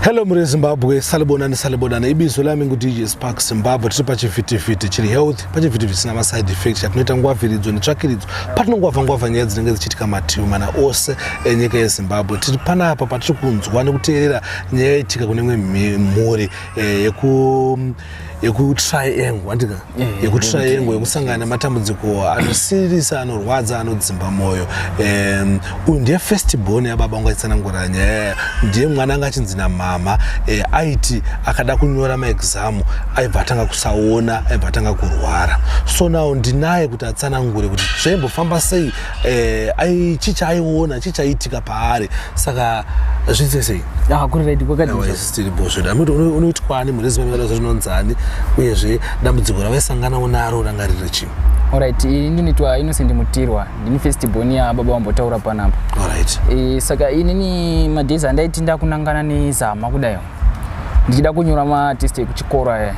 Hello mhuri yeZimbabwe, salibonani salibonani. Ibizo lami nguDJ Spark Zimbabwe. Tiri pachivhitivhiti chiri health, pachivhitivhiti chisina maside effect, chatinoita ngwavhiridzo netsvakiridzo patinongwavha ngwavha nyaya dzinenge dzichiitika mativi mana ose enyika yeZimbabwe. Tiri panapa patiri kunzwa nekuteerera nyaya yaitika kune imwe mhuri yeku yekutriangle andika yekutriangle yekusangana nematambudziko anosiririsa, anorwadza, anodzimba mwoyo. Uyu ndiye first born yababa unga achitsanangura nyaya. Ndiye mwana anga achinzi namama aiti akada kunyora maexam aibva atanga kusaona, aibva atanga kurwara. So now ndinaye kuti atsanangure kuti zvaimbofamba sei, chii chaaiona, chii chaiitika paari. Saka zviite sei? Ah, kuri right kwakadii? Tiripo zvedu. Amiti unoitwani mhuri yeZimbabwe zvinonzani, uyezve dambudziko ravaisanganawo naro ranga riri chii? Alright, ini ndinoitwa Innocent Mutirwa, ndini first born yababa vambotaura panapa. Saka inini madays andaiti ndakunangana nezama kudai ndichida kunyora matest ekuchikoro aya,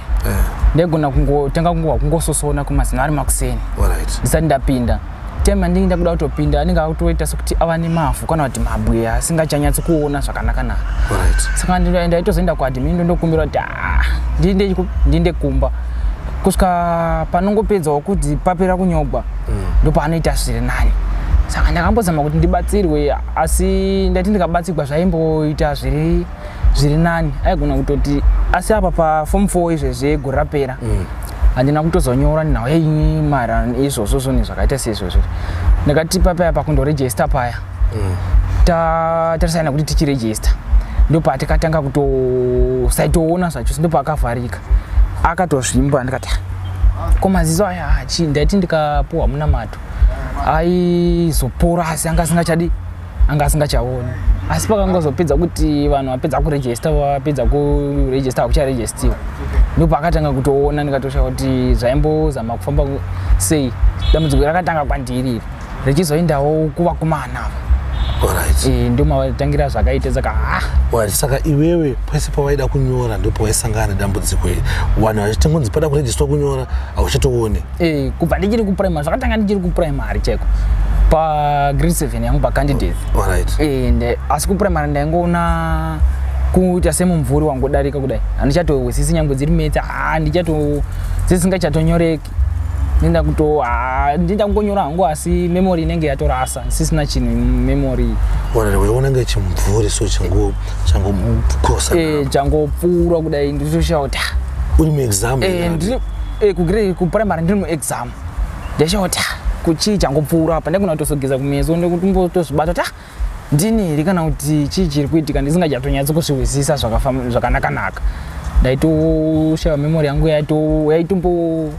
ndaigona kungotanga kungohwa kungososona kumazino ari makuseni ndisati ndapinda. Time andinge ndakuda kutopinda anenge akutoita sekuti ava nemavhu kana kuti mabwe asingachanyatsi kuona zvakanaka-naka. Saka ndaitozoenda kuadmin, ndondokumbira kuti, "Ah, ndiende kumba kusvika panongopedzawo kuti papera kunyogwa." Ndopaanoita zviri nani. Saka ndakambozama kuti ndibatsirwe, asi ndati ndikabatsirwa zvaimboita zviri nani, aigona kutoti. Asi apa paform 4 izvezvi gore rapera handina kutozonyora nhau yeimara izvozvo zvinhu zvakaita seizvozvo. Ndakati papaya pakundorejista paya, tatarisana kuti tichirejista, ndopatikatanga kutosaitoona zvacho, ndopaakavharika akatozvimba. Ndikati, "Ah, ko maziso aya achi?" Ndaiti ndikapuhwa munamato aizopora, asi anga asingachadi, anga asingachaoni. Asi pakangozopedza kuti vanhu vapedza kurejista, vapedza kurejista, hakucharejistiwa, ndopaakatanga kutoona. Ndikatoshaya kuti zvaimbozama kufamba sei. Dambudziko rakatanga kwandiri richizoendawo kuvakomana ava. Ndo matangira zvakaita. Saka ah. Alright, saka iwewe pese pawaida kunyora ndopawaisangana nedambudziko iri, vanhu vachitangonzi pada kurejistwa kunyora hauchatooni? Kubva ndichiri kuprimary, zvakatanga ndichiri kuprimary chaiko, pagrade 7 yangu, pacandidate. Asi kuprimary ndaingoona kuita semumvuri wangodarika kudai, handichatowesisi nyangwe dziri maths, handichato dzisingachatonyoreki. Ndinda kuto ndinda kungonyora hangu, asi memory inenge yatorasa, sisina chinhu memory. Alright, waiona nge chimvuri so changocrossa? Changopfuura kudai, nditoshaya kuti ah, Uri muexam? Ndiri kugrade kuprimary, ndiri muexam, ndashaya kuti ah, kuchii changopfuura apa. Ndagona kutosogeza kumeso ndikutombotozvibata kuti ah, ndini here kana kuti chii chiri kuitika. Ndisingachatonyatsi kuzvihwisisa zvakanakanaka. Ndaitoshaya memory yangu yaitombo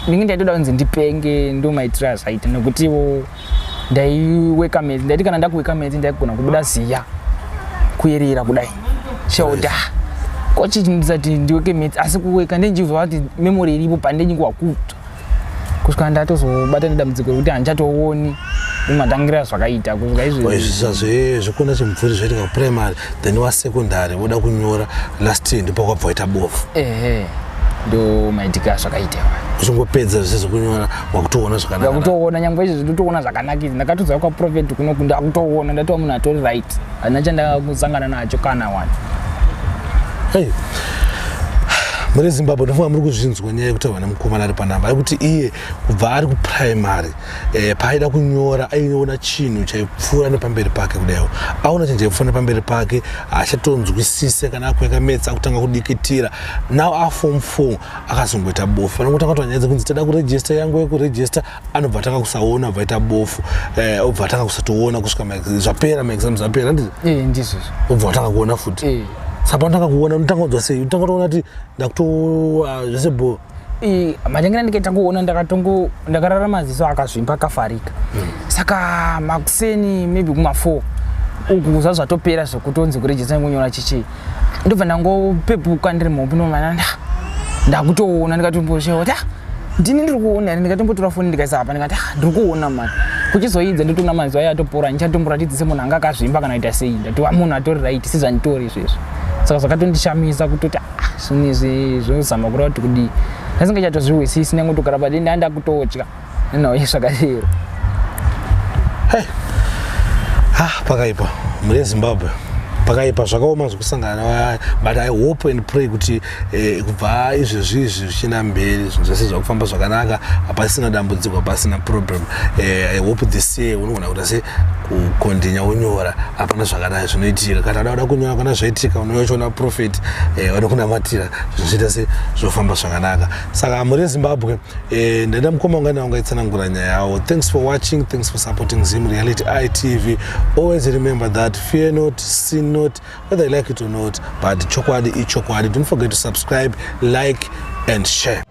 ndinge ndaitoda kunzi ndipenge. Ndo maitiro azvaita, nekutiwo ndaiweka maths, ndaiti kana ndakuweka maths ndaigona kubuda ziya kuyerera kudai. Shauti, ah, kochi ndisati ndiweke maths, asi kuweka ndinchizwa kuti memory iripo pandinguva kuta kusvika ndatozobata nedambudziko rekuti handichatooni matangira zvakaita kusvika izvezvi. Zvekuona chimvuri zvaitika kuprimary, then wasecondary voda kunyora last year, ndipo kwabva waita bofu? Ehe, ndo maitika zvakaita. Uchingopedza zvese zvekunyora wakutoona zvakanaka? Ndakutoona nyangwe izvezvi, ndotoona zvakanakisa. Ndakatodza kwaprophet kunoku, ndakutoona, ndatova munhu atori right, handina chandakasangana nacho kana one. Hey. Muri Zimbabwe, ndofunga muri kuzvinzwa nyaya yekutaurwa nemukomana ari panamba, ari kuti iye kubva ari kuprimary, paaida kunyora aiona chinhu chaipfuura nepamberi pake kudaiwo. Aona chinhu chaipfuura nepamberi pake, haachatonzwisise. Kana akueka maths akutanga kudikitira. Now aform 4 akazongoita bofu. Panongotanga kuta nyaya dzekunzi tada kurejista, yangu yekurejista, anobva atanga kusaona, obva aita bofu, obva atanga kusatoona kusvika zvapera, maexams apera, handiti? Ndizvozvo. Obva watanga kuona futi. Saka panotanga kuona unotanga kunzwa sei? Unotanga kutoona kuti ndakuto zvese bho? Matangira ndikaita kuona, ndakatongo ndakarara maziso akazvimba, akafarika. Saka makuseni, maybe kuma4 uku, zva zvatopera zvekutonzi kurejista nekunyora chichii, ndobva ndangopepuka ndiri muhope. Ndomana ndakutoona, ndikatomboshewa kuti, "Ah, ndini ndiri kuona here?" Ndikatombotora foni ndikaisa apa, ndikati, "Ah, ndiri kuona mani." Kuchizoidza ndotoona maziso aya atopora, ndichatomboratidzi semunhu anga akazvimba kana kuita sei. Ndatova munhu atori right sezvanditori izvezvi. Saka zvakatondishamisa kutoti, ah, zvinhu izvi zvinozama kureva kuti kudii. Ndasingachatozvihwisisi, ndangotogara padenda, ndakutotya nenhau yezvakadero. Hey. Ah, pakaipa mhuri yeZimbabwe. Pakaipa, zvakaoma zvekusangana, but I hope and pray kuti kubva izvezvi izvi zvichienda mberi, zvinhu zvese zvakufamba zvakanaka, hapasina dambudziko, hapasina problem. I hope this year unogona kuita se kukondinya unyora, hapana zvakadai zvinoitika. Kana uda kunyora, kana zvaitika, unouya uchiona prophet, vanokunamatira, zvinhu zviita se zvofamba zvakanaka. Saka muri Zimbabwe, ndaenda mukoma ungana ungaitsanangura nyaya yavo. Thanks for watching, thanks for supporting Zim Reality ITV. Always remember that fear not, sin not, whether you like it or not, but chokwadi ichokwadi. Don't forget to subscribe, like and share.